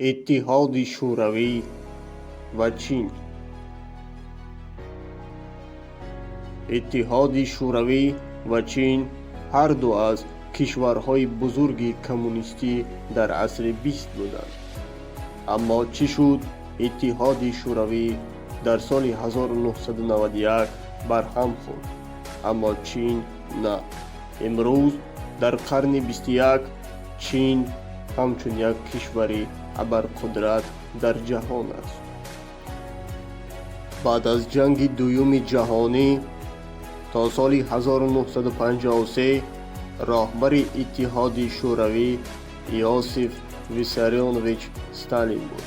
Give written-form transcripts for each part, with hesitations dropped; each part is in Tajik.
Иттиҳоди Шӯравӣ ва Чин. Иттиҳоди Шӯравӣ ва Чин ҳар ду аз кишварҳои бузурги коммунистӣ дар асри бист буданд. Аммо чӣ шуд? Иттиҳоди Шӯравӣ дар соли 1991 барҳам хӯрд, аммо Чин на. Имрӯз дар қарни 21 Чин ҳамчун як кишвари абарқудрат дар ҷаҳон аст. Баъд аз ҷанги дуюми ҷаҳонӣ то соли 1953 роҳбари Иттиҳоди Шӯравӣ Иосиф Виссарионович Сталин буд.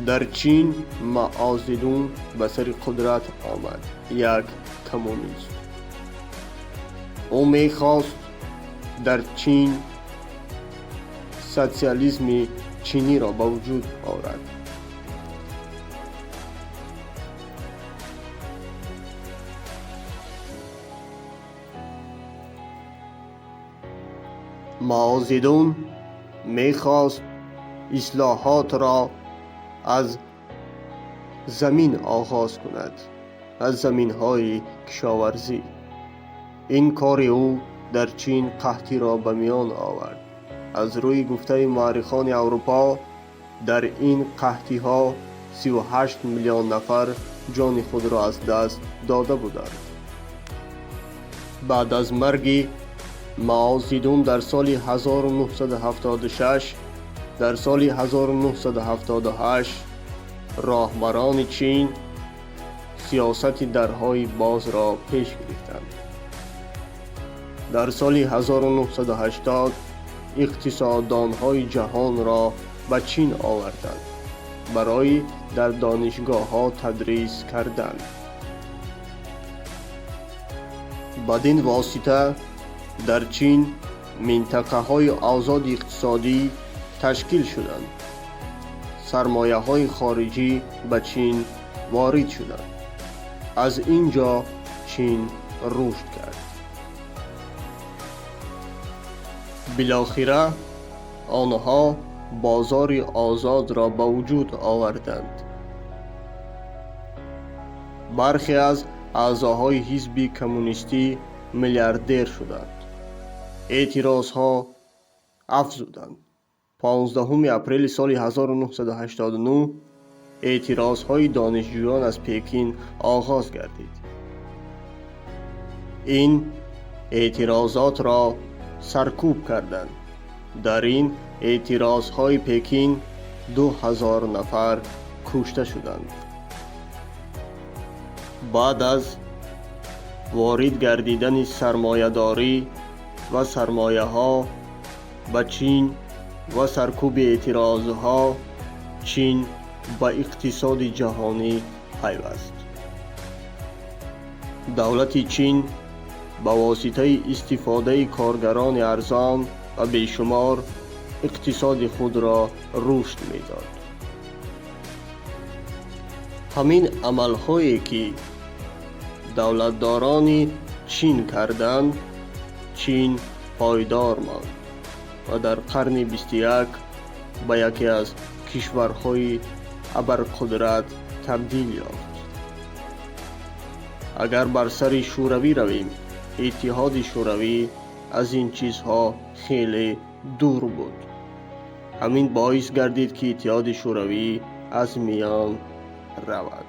Дар Чин Мао Зедун ба сари қудрат омад, як коммунист. Ӯ мехост дар Чин социализми чиниро ба вуҷуд орад. Мао Зедун мехост ислоҳотро аз замин оғоз кунад, аз заминҳои кишоварзӣ. Ин кори ӯ дар Чин қаҳтиро ба миён овард. Аз рӯи гуфтаи муаррихони Аврупо, дар ин қаҳтиҳо 38 миллион нафар ҷони худро аз даст дода буданд. Баъд аз марги Мао Зедун дар соли 1976, дар соли 1978 роҳбарони Чин сиёсати дарҳои бозро пеш гирифтанд. Дар соли 1980 иқтисоддонҳои ҷаҳонро ба Чин оварданд барои дар донишгоҳҳо тадрис кардан. Бадин восита дар Чин минтақаҳои озоди иқтисодӣ ташкил шуданд. Сармояҳои хориҷӣ ба Чин ворид шуданд. Аз ин ҷо Чин рушд кард. Билохира онҳо бозори озодро ба вуҷуд оварданд. Бархе аз аъзоҳои ҳизби коммунистӣ миллиардер шуданд. Эътирозҳо афзуданд. 15 апрели соли 1989 эътирозҳои донишҷӯён аз Пекин оғоз гардид. Ин эътирозотро саркӯб карданд. Дар ин эътирозҳои Пекин 2000 нафар кушта шуданд. Баъд аз ворид гардидани сармоядорӣ ва сармояҳо ба Чин ва саркӯби эътирозҳо, Чин ба иқтисоди ҷаҳонӣ пайваст. Давлати Чин ба воситаи истифодаи коргарони арзон ва бешумор иқтисоди худро рушд медод. Ҳамин амалҳое ки давлатдорони Чин карданд, Чин пойдор монд ва дар қарни 21 ба яке аз кишварҳои абарқудрат табдил ёфт. Агар бар сари Шӯравӣ равем, Иттиҳоди Шӯравӣ аз ин чизҳо хеле дур буд. Ҳамин боис гардид, ки Иттиҳоди Шӯравӣ аз миён равад.